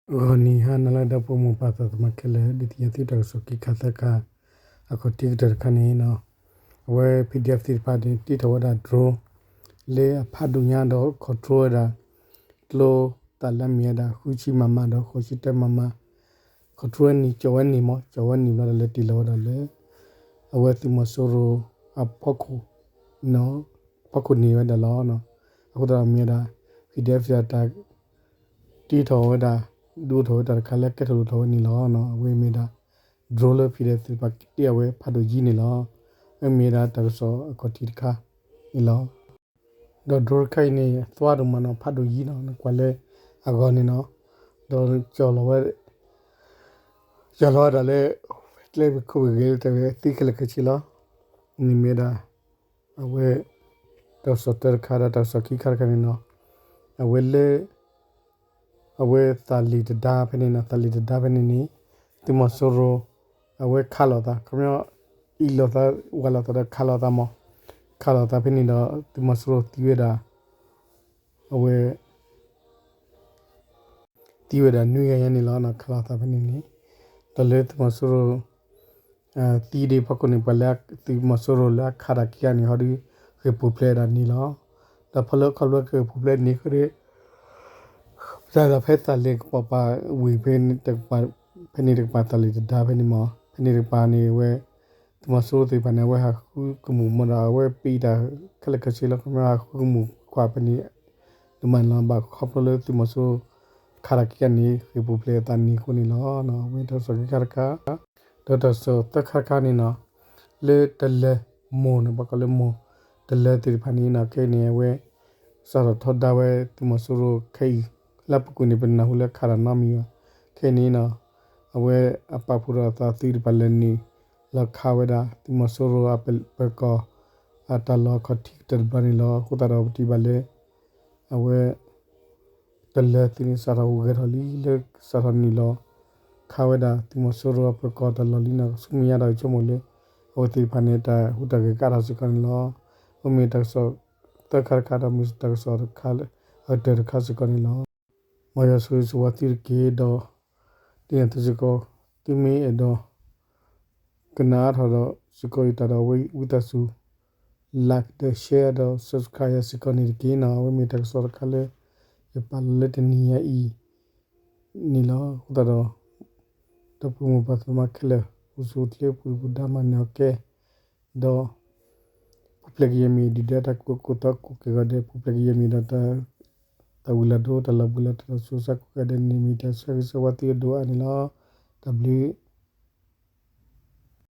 ဂီၤနံၤဟါနၤလၢအဂ့ၤ ဒီပုၢ်ဝဲၢ်မုၢ်ပၢ်သးသမါခဲလၢာ်, ဒုးသ့ၣ်ညါသုတၢ်ကစီၣ်ခံခါသၢခါ အခီၣ်ထံးကတၢၢ်တခါန့ၣ်, အဝဲ ပီၣ်ဒံၣ်အဲၣ် သ့ၣ်တဖၣ်န့ၣ် တ့ထီၣ်ဝဲဒၣ် drone လၢအဖးဒိၣ်ညါဒီး control ဝဲဒၣ် ကျိသၣ်လၢအမ့ၢ်ဝဲဒၣ် ဃုဆံ မမ ဒီး ဃိးဆံတၢ မမ control ဝဲနံၤ ကၠီၣ်ဝဲနံၤမး ကၠီၣ်ဝဲနံၤဘျီဒီး လဲၤတ့ၢ်လီၤဝဲဒၣ်လၢ အဝဲသုးမီၤစိရိၤအဖီခိၣ် ဖီခိၣ်န့ၣ်ဝဲဒၣ်လီၤ. အဃိသတးဒီးမ့ၢ်ဝဲဒၣ် ပီၣ်ဒံၣ်အဲၣ် တၢ် တ့ထီၣ်ဝဲဒၣ် ဒုးအိၣ်ထီၣ်ဝဲတၢ်တခါလၢကဲထီၣ်လိၣ်ထီၣ်ဝဲန့ၣ်လီၤ. အဝဲမ့ၢ်ဒၣ် drone လၢ ပီၣ်ဒံၣ်အဲၣ် သ့ၣ်တဖၣ်တ့အဝဲဖးဒိၣ်ယံၤန့ၣ်လီၤ. အဝဲမ့ၢ်ဝဲဒၣ်တၢ်ကစီၣ်အခီၣ်ထံးတခါန့ၣ်လီၤ. ဒီး drone တခါအံၤန့ၣ် သွါဒိၣ်မးနီၤ ဖးဒိၣ်ယံၤနီၤ နကွၢ်လၢအဂီၢ်န့ၣ်နီၤ, ဒီးကၠီၣ်လီၤဝဲ ကၠီၣ်လီၤဝဲဒၣ်လၢ ကျဲမုၢ်ခိၣ်ဂ့ၤဂ့ၤလၢတၢ်ဝဲသံခဲလၢာ်ခဲဆ့လီၤ. န့ၣ်မ့ၢ်ဝဲဒၣ် အဝဲ တၢ်ကစီၣ်တၢတခါဒီးတၢ်ကစီၣ်ခံခါတခါန့ၣ်နီၤ, အဝဲလၢ အဝဲသးလံာ်တဒါဖဲန့ၣ်နီၤ သးလံာ်တဒါဖဲန့ၣ်န့ၣ် သုးမီၤစိရိၤ အဝဲခးလိာ်သး ခီပညီ အ့ၣ်လိာ်သး ဝးလိာ်သးဒီးခးလိာ်သးမး, ခးလိာ်သးဖဲန့ၣ်ဒီး သုးမီၤစိရိၤသံဝဲဒၣ် အဝဲ သံဝဲဒၣ်နွံဂၤညါန့ၣ်လီၤ. ခးလိာ်သးဖဲန့ၣ်န့ၣ် ဒီးလၢသုးမီၤစိရိၤ သံဒံးဖီခိၣ်န့ၣ် ပှၤလၢသုးမီၤစိရိၤလၢအခးတၢ်ခံဂၤန့ၣ် ဟီဒုး ဂ့ၢ်ပူၤဖျဲးဒၣ်န့ၣ်လီၤ. ဒီးဖီလၢခီဖျိဂ့ၢ်ပူၤဖျဲးန့ၣ်ဃီဒီး တၢ်ဒီးဖဲသးလံာ်ကပီၤပၤဝ့ၢ်ဖဲန့ၣ်တကပၤ ဖဲန့ၣ်တကပၤသးလံာ်တဒါဖဲန့ၣ်မး ဖဲန့ၣ်တကပၤန့ၣ် အဝဲ သုးမီၤစိရိၤသ့ၣ်တဖၣ်န့ၣ် အဝဲဟးဃုကမူၣ်မးဒီး အဝဲပံးတၢ်ခဲလၢာ်ခဲဆ့လီၤ. ခီပညီဟးဃုကမူၣ်ကွၢ်ဖဲန့ၣ် ဒိၣ်မးန့ၣ်လီၤ. ဘၣ်ခီဖျိလၢသုးမီၤစိရိၤ ခးတၢ်ခံဂၤန့ၣ် ဂ့ၢ်ပူၤဖျဲးအသးန့ၣ်အဃိန့ၣ်လီၤ. အဝဲတၢ်ကစီၣ်ခံခါတခါ ဒီးတၢ်ကစီၣ်သၢခါတခါန့ၣ်နီၤ လၢတလၢၤမိၢ်န့ၣ် ပှၤကိးလၢမိၢ်တလၢၤသ့ၣ်တဖၣ်န့ၣ်နီၤ ခဲအံၤန့ၣ် အဝဲ စးထီၣ်ထီဒါဝဲသုးမီၤစိရိၤခဲအံၤ လၢအပူၤကွံာ်န့ၣ် ပနၢ်ဟူလၢခးတၢ်နီတမံၤဘၣ်. ခဲအံၤန့ၣ်နီၤ အဝဲအပာ်ဖှိၣ်ဒီးအသးသုးတဖၣ်လဲၤနုာ်လီၤခးဝဲဒၣ် သုးမီၤစိရိၤအပၢၤကီၢ် အတၢ်လီၢ်အခီၣ်ထံးကတၢၢ်တဘျီန့ၣ်လီၤ. အဃိသတးဒီးပထံၣ်ဘၣ်လၢ အဝဲ တလၢၤသ့ၣ်န့ၣ် စးထီၣ်ဟူးဂဲၤထီၣ်လံလၢ စးထီၣ်နုာ်လီၤခးဝဲဒၣ် သုးမီၤစိရိၤအပၢၤကီၢ်တၢ်လီၢ်လံနီၤ ဆူမဲာ်ညါဒီး ယဆိကမိၣ်လၢ အဝဲသ့ၣ်တဖၣ်န့ၣ် တၢ်ဟူးတၢ်ဂဲၤကါထီၣ်စ့ၢ်ကီးန့ၣ်လီၤ. အမ့ၢ်တၢ်ကစီၣ်သၢခါတခါဒီး မ့ၢ်တၢ်ကစီၣ်တခါလၢ အကတၢၢ်တခါစ့ၢ်ကီးန့ၣ်လီၤ. မ်ယွၤဆိၣ်ဂ့ၤဆိၣ်ဝါသုတက့ၢ်ဒီး ဒ်န့ၣ်အသိးစ့ၢ်ကီး သုမ့ၢ်အဲၣ်ဒိး ကနၣ်အါထီၣ်ဒီးစ့ၢ်ကီးယတၢ်ဒီး ဝံသးစူၤ like ဒီး share ဒီး subscribe ယၤစ့ၢ်ကီးန့ၣ်တက့ၢ်နီၤ. အဝဲမ့ၢ်တၢ်ကစီၣ်တခါလၢ ယပာ်လီၤလၢတနံၤညါအံၤန့ၣ်လီၤ. အဃိသတးဒီး ဒီပုၢ်ဝဲၢ်မုၢ်ပၢ်သးမါခဲလၢာ် အိၣ်ဆူၣ်အိၣ်ချ့ပူၤဒုၣ်ပူၤဒါမၤနၢၤအီၤကဲ ဒီး ပူၤဖျဲးက့ၤယမံၤဒုၣ်ဒါတၢ်ကူၣ်သီကူၣ်ကဲၤဂီၤဒဲး ပူၤဖျဲးက့ၤယမံၤဒီး တၢ်ဝံၤလီၤဒိ တၢ်လီၤဘှံးလီၤတီၤ တၢ်ဆူးတၢ်ဆါကိးဂၤဒဲးန့ၣ် မ့ၢ်တၢ်ဆၢဂ့ၤဆၢဝါသုအဒိၣ်အါန့ၣ်လီၤ. တၢ်ဘျုး